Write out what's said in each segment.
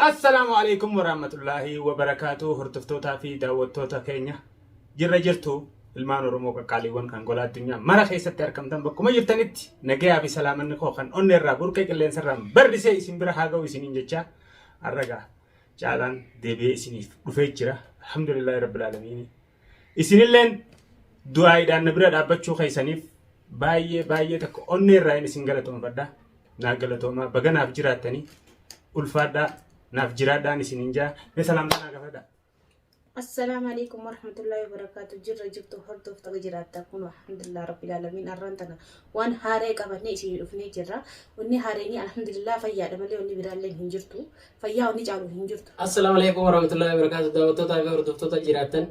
Assalaamu alaikum warahmatullaahi wabarakaatu. Hordoftootaa fi daawwattoota keenya, jirra jirtu? Ilmaan Oromoo qaqqaaliiwwan kan gola addunyaa mara keessatti argamtan, bakkuma jirtanitti nagayaa fi salaamanni koo kan onnee irraa burqee qilleensa irraan barrisee isin bira haa ga'u isiniin jechaa, har'agaa Caalaan deebi'ee isiniif dhufee jira. Alhamdulillaahi rabbil aalamiin. Isinilleen du'aayiidhaan na bira dhaabbachuu keessaniif baay'ee baay'ee tokko onnee irraa isin galatoomfadha. Naa galatoomaa, baga naaf jiraattanii, ulfaadhaa, naaf jiraadhaan isiniin jaa. Mee salaamtaa naa gaafadhaa. Assalaamu alaikum warahmatullahi wabarakatuh. Jirra jirtu hordoftoota jiraatta? Kun alhamdulillah rabbil alamin. Arran tana waan haaree qabannee isin dhufnee jirra. Wanni haareenii alhamdulillah fayyaadha malee wanni biraallee hin jirtu. Fayyaa wanni caalu hin jirtu. Assalaamu alaikum warahmatullahi wabarakatuh. Daawwattootaa fi hordoftoota jiraattan,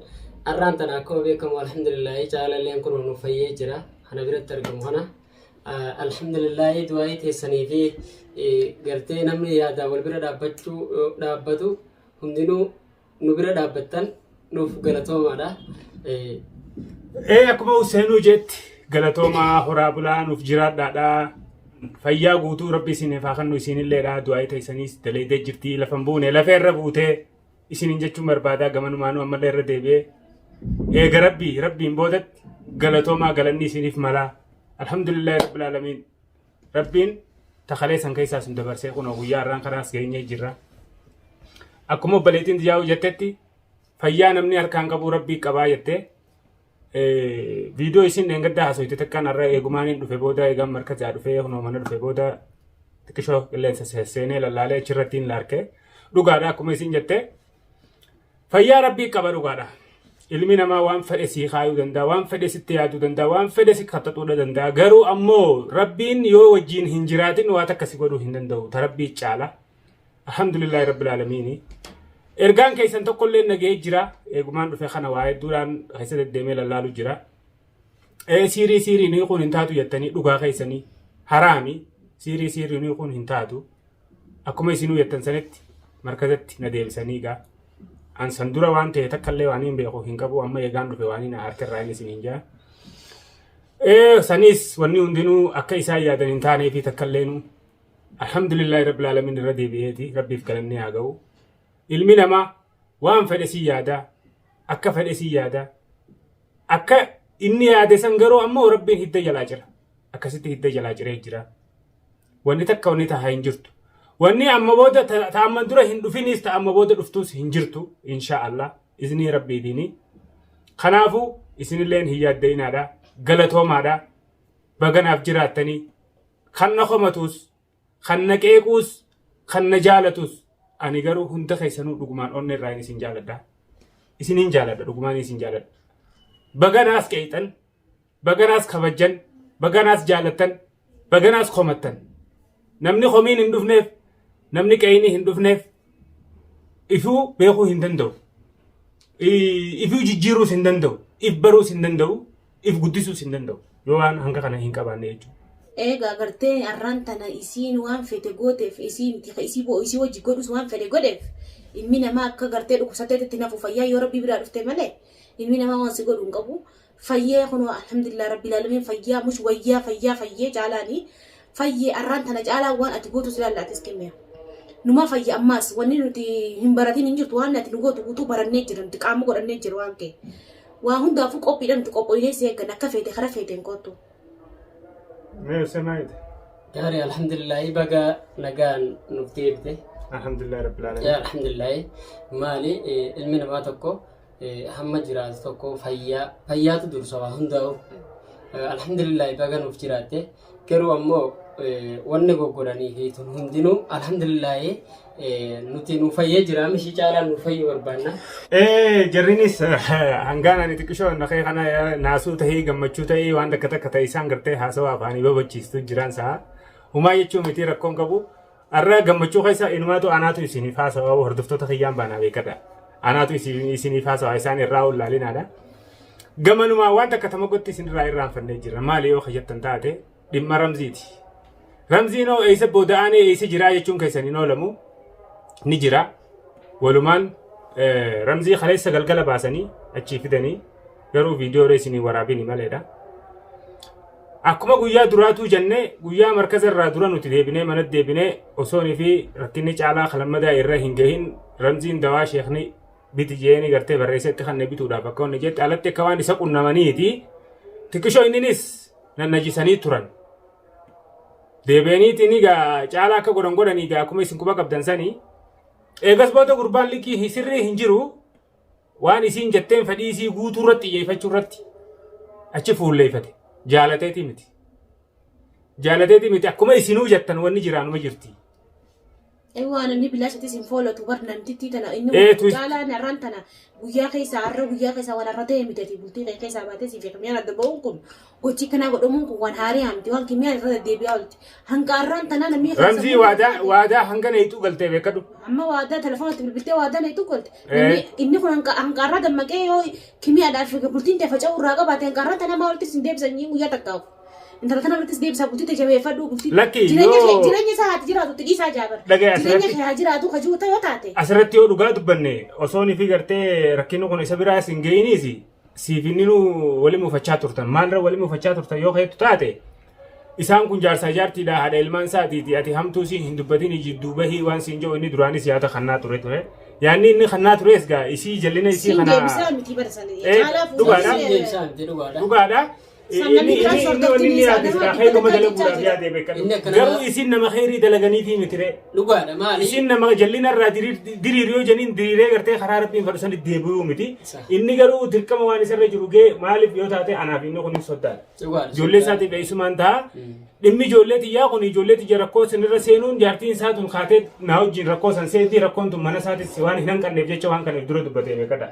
arraan tana akkuma beekamu alhamdulillah Caalalleen kun nuuf fayyee jira. Kana biratti argamu kana. Alhamdulillah, du'aa'ii teessanii fi gartee namni yaadaan wal bira dhaabbachuu dhaabbatu hundinuu nu bira dhaabbattan nuuf galatoomaadha. Ee, akkuma Huseenuu jetti, galatoomaa, horaa bulaa, nuuf jiraadhaadha. Fayyaa guutuu Rabbi isiniif haa kennu isinilleedha. Du'aa'ii teessaniis dalaydee jirti, lafa hin buune lafa irra buutee isiniin jechuun barbaadaa. Gamanumaanuu ammallee irra deebi'ee eega Rabbii Rabbiin boodatti galatoomaa, galanni isiniif malaa. Alhamdulillahi Rabbil Aalamiin. Rabbiin takalee san keessaa sun dabarsee kunoo guyyaa har'aan kanaas geenyee jirra. Akkuma obboleettiin Diyaa'uu jettetti, fayyaa namni harkaan qabu Rabbii qabaa jettee, viidiyoo isin dheengaddaa haasofte takkaan har'a eegumaan hin dhufe booda, eegaan markazaa dhufee kunoo mana dhufe booda, xiqqishoo qilleensa seenee lallaalee achirratti hin larke. Dhugaadha, akkuma isin jette fayyaa Rabbii qaba, dhugaadha. Ilmi namaa waan fedhe sii kaayuu danda'a, waan fedhe sitti yaaduu danda'a, waan fedhe si kattaxuudha danda'a. Garuu ammoo Rabbiin yoo wajjin hin jiraatin waa takka si godhuu hin danda'u. Ta Rabbii caala. Alhamdulillahi Rabbil Aalamiini. Ergaan keessan tokkollee nagahee jira. Eegumaan dhufe kana waa hedduudhaan keessa deddeemee lallaalu jira. Ee, siirii siirii nuyi kun hin taatu jettanii, dhugaa keessanii, haraami. Siirii siirii nuyi kun hin taatu. Akkuma isinuu jettan sanitti markazatti na deebisanii gaa. An san dura waan ta'e takka illee waan hin beeku hin qabu, amma eegaan dhufe waan hin harka irraa inni isiniin jaa. Ee, sanis wanni hundinuu akka isaan yaadan hin taanee fi takka illeenuu alhamdulillahi rabbil alamin irra deebi'eeti Rabbiif galannee haa ga'u. Ilmi namaa waan fedhe si yaada, akka fedhe si yaada, akka inni yaade san garuu ammoo Rabbiin hidda jalaa jira. Akkasitti hidda jalaa ciree jira. Wanni takka wanni tahaa hin jirtu. Wanni amma booda ta amma dura hin dhufinis, ta amma booda dhuftus hin jirtu, insha Allah iznii Rabbiitiini. Kanaafuu isinilleen hin yaadda'inaadha. Galatoomaadha. Baganaaf jiraattanii, kan na komatus, kan na qeequus, kan na jaalatus, ani garuu hunda keessanuu dhugumaan onnee irraa isin jaaladha. Isiniin jaaladha, dhugumaan isin jaaladha. Baganaas qeexan, baganaas kabajjan, baganaas jaalattan, baganaas komattan. Namni komiin hin dhufneef, namni qeeyni hin dhufneef ifuu beekuu hin danda'u. Ifuu jijjiiruus hin danda'u. If baruus hin danda'u. If guddisuus hin danda'u. Yoo waan hanga kana hin qabaanne jechuudha. Eegaa gartee arraan tana isiin waan fete gooteef, isii miti ka isii bo'u isii wajji godhus waan fedhe godheef, ilmi namaa akka gartee dhukkubsateetti nafu fayyaa yoo Rabbii biraa dhufte malee ilmi namaa waan si godhu hin qabu. Fayyee kunoo alhamdulillah rabbil alamin, fayyaa mush wayyaa fayyaa fayyee Caalaanii fayyee. Arraan tana Caalaa waan ati gootu si laallatis kennee. Numa fayya, ammaas wanni nuti hin baratin hin jirtu. Waan ati nu gootu guutuu barannee jira, nuti qaama godhannee jira. Waan kee waa hundaafuu qophiidha, nuti qophooynee si eegganna. Akka feete kara feeteen kootu. Mee Hussein, maal jette? Gaarii, alhamdulillahi, baga nagaan nuuf deebite. Alhamdulillah rabbil alamin. Alhamdulillahi, maali, ilmi namaa tokko hamma jiraatu tokko fayyaa fayyaatu dursa waa hundaa'u. Alhamdulillahi, baga nuuf jiraatte. Garuu ammoo wanni goggodhanii fi tun hundinuu alhamdulillahi nuti nu fayyee jira, mishii caalaa nu fayyuu barbaanna. Ee, jarrinis hangaan ani xiqqishoo naqee kana naasuu tahii gammachuu tahii waan takka takka ta'e isaan gartee haasawaa afaanii babachiistu jiraan sa'a. Humaa jechuu miti, rakkoon qabu. Har'a gammachuu keessa inumaatu anaatu isiniif haasawaa, hordoftoota kiyyaan baanaa beekadha. Anaatu isiniif haasawaa, isaan irraa ollaalinaadha. Gamanumaa waan takka tamagotti isinirraa irraanfannee jirra. Maali yoo kayyattan taate, dhimma Ramziiti. Ramziin hoo eessa booda'anii eessa jiraa jechuun keessan hin oolamu, ni jira. Walumaan Ramzii kaleessa galgala baasanii achii fidanii, garuu viidiyoo isinii waraabini maleedha. Akkuma guyyaa duraatuu jennee, guyyaa markaza irraa dura nuti deebinee manatti deebinee, osoonii fi rakkinni caalaa kalammadaa irra hin gahin, Ramziin dawaa sheekni biti jeeni gartee barreessetti kan bituudhaaf akka wanni jette alatti akka waan isa qunnamaniiti xiqqishoo inninis nannajisanii turan. Deebi'aniitiin egaa caalaa akka godhan godhanii, egaa akkuma isin quba qabdan sanii, eegas booda gurbaan liqii sirrii hin jiru, waan isiin jetteen fedhii isii guutuu irratti xiyyeeffachuu irratti achi fuulleeffate. Jaalateetii miti. Jaalateetii miti, akkuma isinuu jettan wanni jiraanuma jirti. Waan inni bilaashatis hin foolatu bar namtittii tana inni caalaan har'aan tana guyyaa keessa har'a guyyaa keessa waan har'a ta'e mitati. Bultii kee keessaa baatee siif kimiyaan adda ba'uun kun, gochi kanaa godhamuun kun waan haarii miti, waan kimiyaan irra deddeebi'aa oolti. Hanga har'aan tanaa namni keessa Ramzii waadaa hanga neetuu galtee beekadhu. Amma waadaa telefoonatti bilbiltee waadaa neetuu galte. Namni inni kun hanga har'aa dammaqee yoo kimiyaadhaaf bultiin ta'e faca'uu irraa qabaate, hanga har'aan tanaa maa walitti sin deebisan guyyaa takkaaf. Intala tana walittis deebisaa, bultii ta'e jabeeffadhu bultii. Lakki, Jireenya kee jireenya isaa haati jiraatu itti dhiisaa jaabar. Dhagaye Jireenya asirratti. kee haa jiraatu kajuu ta'e yoo taate. Asirratti yoo dhugaa dubbanne, osoon fi gartee rakkinni kun isa biraas hin ga'iniis, siif inni nu waliin muufachaa turtan maalirra waliin muufachaa turtan yoo keettu taate, isaan kun jaarsaa jaartiidha, haadha ilmaan isaatiiti. Ati hamtuu siin hin dubbatin, jidduu bahii waan siin jiru, inni duraanis yaada kannaa ture. Yaadni inni kannaa tures gaa isii jallina isii Siin kana deebisaa miti bara sana. Caalaa Dhugaadha. Siin deebisaa miti, dhugaadha. Dhugaadha. San namni Inni biraan inni hordoftiin wanni inni isaa yaade nama silaa dhibba khayruuma takkaa dalaguudhaaf jechaa jira. yaade beekadhu. Inni akkana Garuu isin nama khayrii dalaganiifi mitire. Dhugaadha maali? Isin nama jallina irraa diriir yoo janiin diriiree gartee karaa Rabbiin fadhu sani deebi'uu miti. Inni garuu dirqama waan isarra jiru gee maaliif yoo taate, anaaf inni kun hin soddaadha. Dhugaadha. Ijoollee isaatiif eessumaan ta'a. Dhimmi ijoollee xiyyaa kun, ijoollee xiyya rakkoo sinirra seenuun, jaartiin isaa tun kaatee naa wajjin rakkoo san seentii, rakkoon tun mana isaatis waan hin hanqanneef jecha waan kana dura dubbatee beekadha.